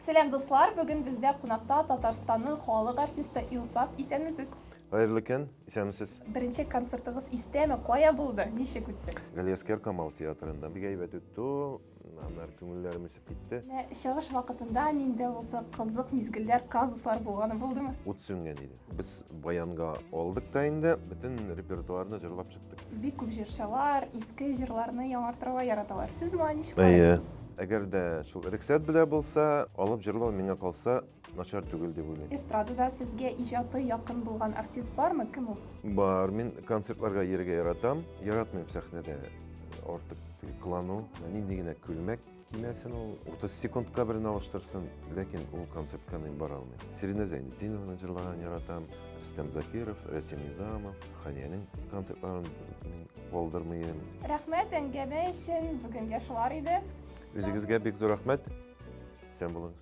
Сәлам, дуслар! Бүген бездә кунакта Татарстанның халык артисты Илсаф. Исәнмесез! Хәерле көн, исәнмесез! Беренче концертыгыз истәме? Кая булды? Ничек үтте? Галиәскәр Камал театрында. Бик әйбәт үтте ул. Аннары күңелләрем үсеп китте. Менә чыгыш вакытында нинди булса кызык мизгелләр, казуслар булганы булдымы? Ут сүнгән иде. Без баянга алдык та инде, бөтен репертуарны җырлап чыктык. Бик күп җырчылар иске җырларны яңартырга яраталар. Сез моңа ничек карыйсыз? Әгәр дә шул рөхсәт белә булса, алып җырлау миңа калса начар түгел дип уйлыйм. Эстрадада сезгә иҗаты якын булган артист бармы? Кем ул? Бар. Мин концертларга йөрергә яратам. Яратмыйм сәхнәдә артык кылану. Нинди генә күлмәк Кимәсен ул, 30 секундка берне алыштырсын, ләкин ул концертка мин бара алмыйм. Сиринә Зәйнетдинованы җырлаган яратам, Рөстәм Закиров, Рәсим Низамов, Хәниянең концертларын мин калдырмыйм. Рәхмәт әңгәмә өчен, бүгенгә шулар иде. Үзегезгә бик зур рәхмәт. Исән булыгыз.